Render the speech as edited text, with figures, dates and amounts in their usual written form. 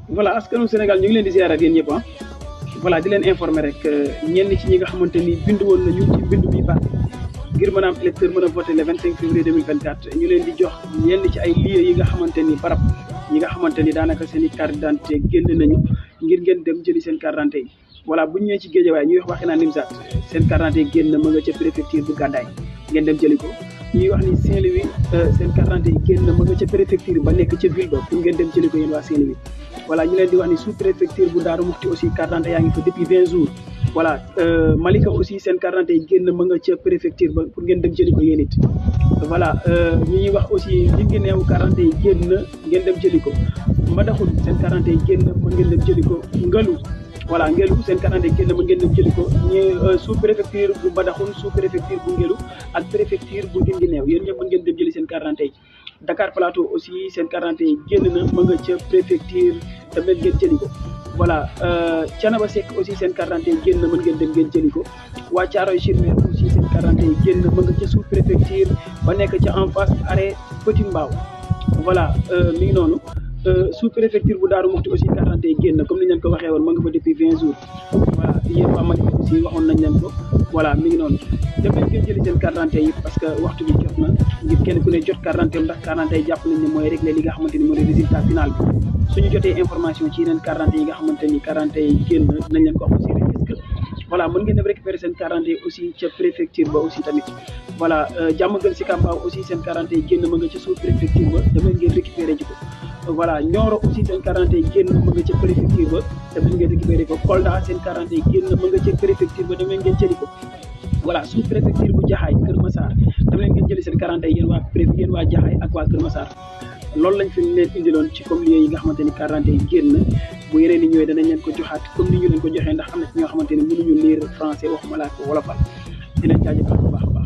voilà askanu Sénégal ñu ngi leen di ziarat yéen ñëpp voilà di leen informer rek ñenn ci ñi nga xamante ni bindu woon nañu ci bindu bi baax ngir mën a am électeur mën a voté le 25 février 2024 ñu leen di jox ñenn ci ay lieux yi nga xamante ni barab yi nga xamante ni daanaka seen i carte d'identité génn nañu ngir ngeen dem jëli seen carte d'identité yi voilà bu ñu ñëwee ci Guédiawaye ñuy wax Wakhinane Nimzatt seen carte d'identité génn ma nga ca préfecture bu Gàddaay ngeen dem jëli ko ñuy wax ni Saint-Louis seen carte d'identité génn ma nga ca préfecture ba nekk ca ville ba pour ngeen dem jëli ko yéen waa Saint-Louis voilà ñu leen di wax ni sous préfecture bu Daaru Muxti aussi carte d'identité yaa ngi fa depuis 20 jours voilà Malika aussi seen carte d'identité génn ma nga ca préfecture ba pour ngeen dem jëli ko yéen it voilà ñuy wax aussi Guinguinéo carte d'identité génn ngeen dem jëli ko Mbadakhoune seen carte d'identité génn mën ngeen dem jëli ko Ngalu voilà Ngelu seen carte d'identité génn mën ngeen dem jëli ko ñu sous préfecture bu Mbadakhoune sous préfecture bu Ngelu ak préfecture bu Guinguinéo yéen ñëpp mën ngeen dem jëli seen carte d'identité Dakar Plateau aussi seen carte d'identité génn na ma nga ca préfecture te mën ngeen jëli ko voilà Thiénaba Seck aussi seen carte d'identité génn mën ngeen dem ngeen jëli ko waa Thiaroye-sur-Mer aussi seen carte d'identité génn ma nga ca sous préfecture ba nekk ca en face arrêt Petit Mbao voilà mi ngi noonu sous préfecture bu Daaru Muxti aussi carte d'identité génn comme ni ñu leen ko waxee woon ma nga fa depuis 20 jours voilà yéen waa Malika aussi waxoon nañ leen ko voilà mi ngi noonu dem leen ngeen jëli seen carte d'identité yi parce que waxtu bi jot na ngir kenn ku ne jot carte d'identité ndax carte d'identité yi jàpp nañ ne mooy régler li nga xamante ni mooy résultat final bi suñu jotee information ci yeneen carte d'identité yi nga xamante ni carte d'identité yi génn nañ leen ko wax aussi est-ce que voilà mën ngeen dem récupérer seen carte d'identité aussi ca préfecture ba aussi tamit voilà Diamaguène Sicap Mbao aussi seen carte d'identité génn ma nga ca sous préfecture ba dem leen ngeen récupérer ji ko voilà Nioro aussi seen carte d'identité génn ma nga ca préfecture ba dem leen ngeen récupérer ko Kolda seen carte d'identité génn ma nga ca préfecture ba dem leen ngeen jëli ko voilà sous préfecture bu Jaxaay Kër Massar dem leen ngeen jëli seen carte d'identité yéen waa Jaxaay ak waa Kër Massar loolu lañ fi leen indiloon ci comme lieu yi nga xamante ni carte d'identité yi génn bu yeneen ni ñëwee danañ leen ko joxaat comme ni ñu leen ko joxee ndax am na ci ñoo xamante ni mënuñu lire français waxuma laa ko wolofal di leen jaajëfal bu baax a baax